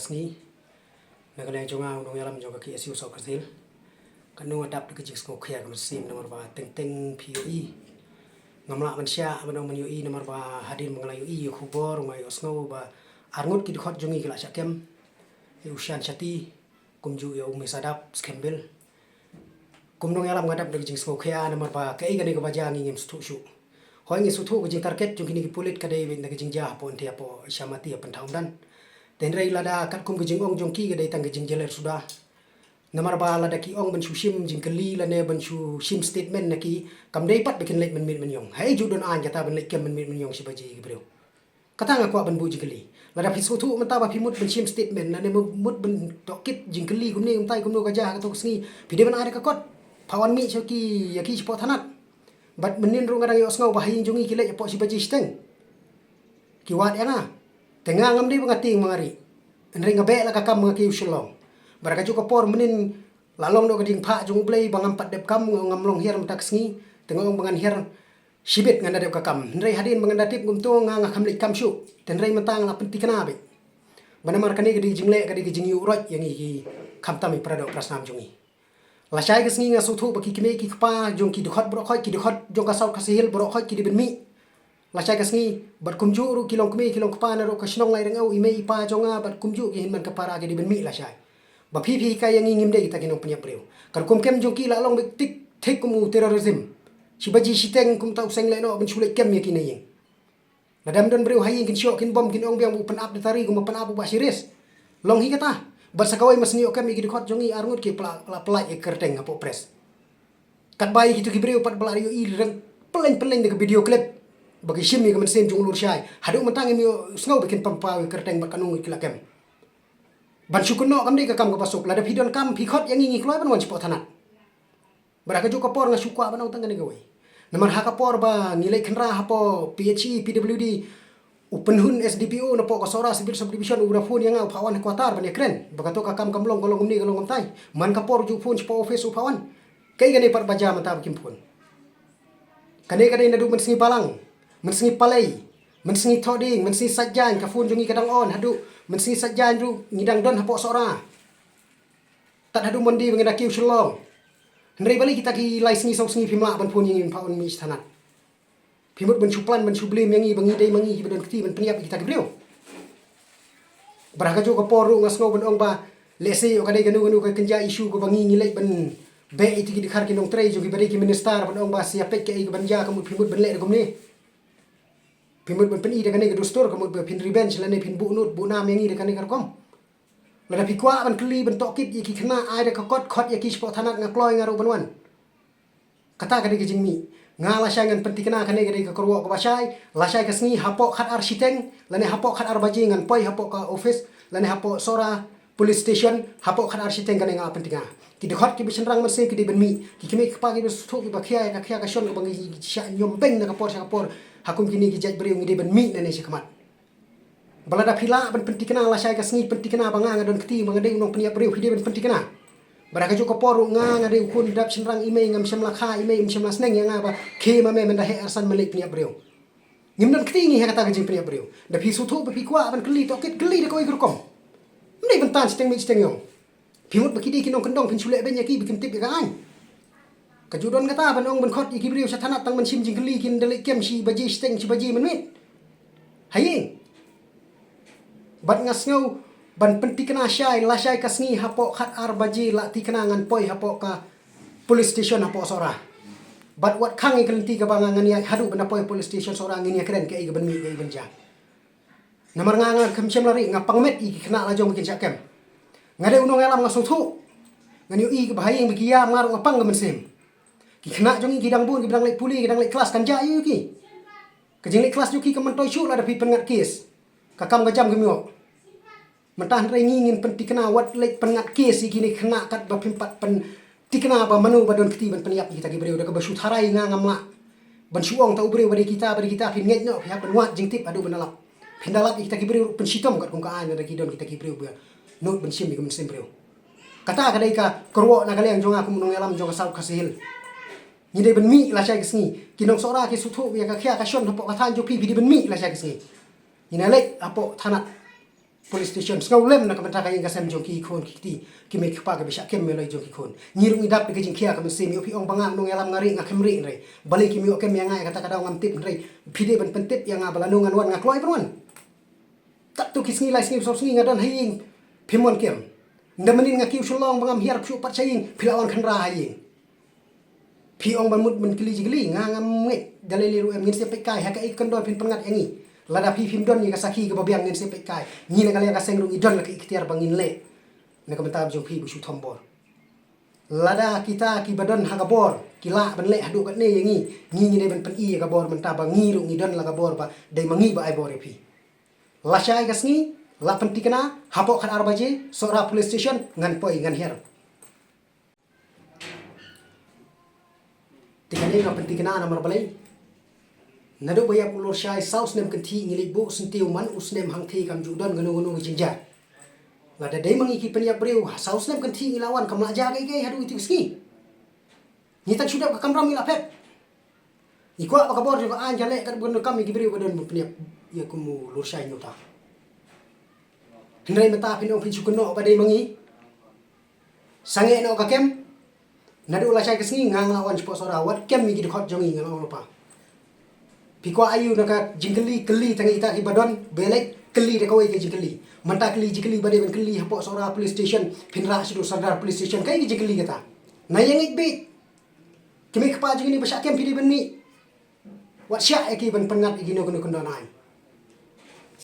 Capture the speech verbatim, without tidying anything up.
Sngi na ka liang jong nga u nongïalam jong ka KSU South Khasi Hills. Katno nga dap da ka jingsngewkhia ka mynsiem namar ba teng teng phi ïohi. Ngam lah ban shah ban ong ban ïohi namar ba hadien ba nga la ïohi ïa khubor nga ïohsngew ba arngut ki dkhot jong ngi ki la shah kem. Ïa u Shan Shati, kumjuh ïa u Misadap Skhem Bill. Kum nongïalam nga dap da ka jingsngewkhia namar ba kaei kane kaba jia ngi ngim sngewthuh shuh. Hooid ngi sngewthuh ka jingtarget jong kine ki pulit ka dei beit na ka jingjia hapoh Nti hapoh Shamati ha Pynthau Umdan. Te hynrei lada katkum ka jingong jong ki ka dei tang ka jingjyller suda. Namar ba lada ki ong ban shu shim jingkylli lane ban shu shim statement na ki, kam dei pat ba kin leit mynmiet mynïong. Haei ju don aiñ kata ban leit kem mynmiet mynïong shi baje ïa ki briew. Kata nga kwah ban buh jingkylli. Lada phi sngewthuh mynta ba phi mut ban shim statement lane mut ban tohkit jingkylli kumne kumtai kumno ka jia ha kato ka sngi, phi dei ban ai da ka kot. Pha wan mih sha ki, ïa ki shapoh thanat. Bad mynnin ruh nga dang ïohsngew ba ha ïing jong ngi ki leit hapoh shi baje shiteng. Ki wad ïa nga. Te nga ngam dei ba nga tieng ma nga rieh. Hynrei nga beh la ka kam ma nga kiew Shillong. Bad ha kajuh ka por mynnin la long noh ka diengphah jong U Blei ba ngam pat dep kam, ngam long hiar mynta ka sngi. Te nga ong ba ngan hiar shibit ngan da dep ka kam. Hynrei hadien ba ngan da tip kumto nga nga kham leit kam shuh. Te hynrei mynta nga la pynthikna beit. Ba namar kane ka dei jingleh, ka dei ka jingïuh roit ïa ngi ki, khamtam i para doh para snam jong ngi. Lashai ka sngi nga sngewthuh ba ki kmie ki kpa jong ki dkhot baroh khoit, ki dkhot jong ka South Khasi Hills baroh khoit ki dei ban mih lashai ka sngi. Bad kumjuh ruh ki longkmie ki longkpa na ruh ka shnong Lairyngew, i mei i pa jong nga bad kumjuh ki hynmen ka para ki dei ban mih lashai. Ba phi phi hikai ïa ngi ngim dei kita ki nongpynïap briew. Ka rukom kem jong ki la long beit thik thik kum u terrorism. Shi baje shiteng kumta u seng lehnoh ban shu leit kem ïa ki na ïing. Lada ym don briew ha ïing kin shoh kin bom kin ong biang ba u pynap da tari kumba pynap u Bah Shiris. Long hi kata. Bad sa kawei ma sngewthuh kem ïa ki dkhot jong ngi arngut ki pla-, la pynlait ïa ka kyrteng hapoh press. Katba ïa kito ki briew pat ba la ïohi reng pyllein pyllein da ka video clip ba ki shim ïa ka mynsiem jong u Lurshai. Haduh mynta ngim ïohsngew ba kin pynpaw ïa ka kyrteng bad katno ngut ki la kem. Ban shu kynnoh kam dei ka kam kaba suk. Lada phi don kam phi khot ïa ngi ngi kloi ban wan shapoh thanat. Bad ha kajuh ka por nga shu kwah ban ong tang kane kawei. Namar ha ka por ba ngi leit khynra hapoh P H E, P W D, u pynhun S D P O napoh ka Sohra Civil Subdivision u da phone ïa nga u phah wan ha quarter ban ïakren. Ba kato ka kam kam long, ka long kumne ka long kumtai. Man ka por ju phone shapoh office u phah wan. Kaei kane pat ba jia mynta ba kim phone. Kane ka dei naduh mynsngi Balang, mynsngi Palei, mynsngi Thohdieng, mynsngi Saitjaiñ ka phone jong ngi ka dang on haduh mynsngi Saitjaiñ ruh ngi dang don hapoh Sohra. Tad haduh Monday ba ngi da kiew Shillong. Hynrei balei kita ki lai sngi saw sngi phim lah ban phone ïa ngi ban phah wan mih sha thanat. Phi mut ban shu plan ban shu blame ïa ngi ba ngi dei ma ngi kiba don kti ban pynïap ïa kita ki briew. Bad ha kajuh ka por ruh nga sngew ban ong ba lehse ïoh ka dei kano kano ka kynja issue kaba ngi ngi leit ban beh ïa ki dkhar ki nongtrei jong kiba dei ki minister ban ong ba sia peit kaei kaban jia ka mut phi mut ban leh da kumne. Phi mut ban pyni da kane ka dustur ka mut ba phin revenge lane phin buh nud buh nam ïa ngi da kane ka rukom. Lada phi kwah ban kylli ban tohkit ïa ki khynnah ai da ka kot khot ïa ki shapoh thanat nga kloi nga ruh ban wan. Kata ka dei ka jingmih. Nga lashai ngan pynthikna kane ka dei ka kyrwoh kaba shai, lashai ka sngi hapoh khatar shiteng lane hapoh khatar baje ngan poi hapoh ka office lane hapoh Sohra Police Station hapoh khatar shiteng kane nga pynthikna. Ki dkhot kiba shynrang mynsiem ki dei ban mih. Ki kmie ki kpa kiba sngewthuh kiba khia ïa ka khia ka shon kaba ngi shah ñiom beiñ na ka por sha ka por ha kum kine ki jait briew ngi dei ban mih nangne shakhmat. Ba lada phi lah ban pynthikna lashai ka sngi pynthikna ba nga nga don kti ba nga dei u nongpynïap briew phi dei ban pynthikna. Bad ha kajuh ka por ruh nga nga dei u khun dap shynrang i mei ngam shym la kha i mei um shym la sneng ïa nga ba khie ma me mynta heh arsan ma leit pynïap briew. Ngim don kti ngi ha kata ka jingpynïap briew. Da phi sngewthuh ba phi kwah ban kylli tohkit kylli da kawei ka rukom. Ym dei ban tan shiteng mih shiteng ïong. Phi mut ba ki dei ki nongkyndong phin shu leh beiñ ïa ki ba kim tip ïa ka aiñ. Ka ju don kata ban ong ban khot ïa ki briew sha thanat tang ban shim jingkylli kin da leit kem shi baje shiteng shi baje mynmiet. Ha ïing. Bad nga sngew ban pynthikna shai lashai ka sngi hapoh khatar baje la thikna ngan poi hapoh ka police station hapoh Sohra. Bad wat khang ïa ka lynti kaba nga ngan ïaid haduh ban da poi police station Sohra ngin ïakren kaei kaban mih kaei ban jia. Namar nga nga kham shem la ri nga pang met ïa ki khynnah la jong ba kin shah kem. Nga dei u nongïalam nga sngewthuh. Ngan ïohi kiba ha ïing ba ki ïam nga ruh nga pang ka mynsiem. Ki khynnah jong ngi ki dang bun kiba dang leit pule ki dang leit klas kan jia ïa ki. Ka jingleit klas jong ki kam myntoi shuh lada phi pynngat case. Ka kam ka jam kim ïoh. Mynta hynrei ngi ngin pynthikna wat leit pynngat case ïa kine khynnah katba phim pat pynthikna ba mano ba don kti ban pynïap ïa kita ki briew da kaba shu tharai nga ngam lah ban shu ong ta u briew ba dei kita ba dei kita phin ngeit noh phi hap ban wad jingtip haduh ban da lap. Phin da lap ïa kita ki briew ruh pynshitom katkum ka aiñ lada ki don kita ki briew ba nud ban shim ïa ka mynsiem briew. Kata ka dei ka kyrwoh na ka liang jong nga kum u nongïalam jong ka South Khasi Hills. Ngi dei ban mih lashai ka sngi. Ki nong Sohra ki sngewthuh ïa ka khia ka shon hapoh ka thaiñ jong phi phi dei ban mih lashai ka sngi. Ngin ïa leit hapoh thanat. Police station, sngewlem na ka bynta ka ïing ka sem jong ki khun ki kti, ki mei ki kpa kiba shah kem ïa la jong ki khun. Ngi ruh ngi dap da ka jingkhia ka mynsiem, ïoh phi ong ba nga nongïalam nga rieh nga khem rieh hynrei balei kim ïoh kem ïa nga ïa kata ka daw ngam tip hynrei phi dei ban pyntip ïa nga ba lano ngan wan nga kloi ban wan. Katto ki sngi lai sngi saw sngi nga don ha ïing phim wan kem. Ynda mynnin nga kiew shu long ba ngam hiar shuh pat sha ïing phi la wan khynra ha ïing. Phi ong ban mut ban kylli jingkylli, nga ngam ngeit, da lei lei ruh em, ngin sa peit kai ha kaei ka kyndon phin pynngat ïa ngi. Lada phi phim don ïa ka sakhi kaba biang ngin sa peit kai. Ngi na ka liang ka seng ruh ngi don la ka ikhtiar ba ngin leh na ka bynta jong phi ba shu thombor. Lada kita kiba don ha ka bor ki lah ban leh haduh katne ïa ngi, ngi ngi dei ban pyni ïa ka bor mynta ba ngi ruh ngi don la ka bor ba dei ma ngi ba ai bor ïa phi. Lashai ka sngi la pynthikna hapoh khatar baje Sohra Police Station ngan poi ngan hiar. Te kane nga pynthikna namar balei? Naduh ba ïap u Lorshai saw snem kynthih ngi leit buh syntiew man u snem hangthie kam ju don kano kano ka jingjia. Lada dei ma ngi ki pynïap briew ha saw snem kynthih ngi la wan kam lah jia kaei kaei haduh kiti ki sngi. Ngi tang shu dep ka kamram ngi la phet. Ngi kwah ba ka bor jong ka aiñ ka leh katba kan kam ïa ki briew ba don ban pynïap ïa kum u Lorshai ngi uta. Hynrei mynta phin ong phin shu kynnoh ba dei ma ngi. Sangeh noh ka kem. Naduh lashai ka sngi nga nga la wan shapoh Sohra wat kem ïa ki dkhot jong ngi nga la ong lypa. Phi kwah aïu na ka jingkylli, kylli tang ïa kita kiba don ba leit, kylli da kawei ka jingkylli. Mynta kylli jingkylli ba dei ban kylli hapoh Sohra Police Station phin rah shaduh Sordar Police Station kaei ka jingkylli kata? Na ïa ngeit beit. Ki mei kpa jong ngi ba shah kem phi dei ban mih. Wat shah ïa ki ban pynngat ïa ki na kano kano kyndoh na aiñ.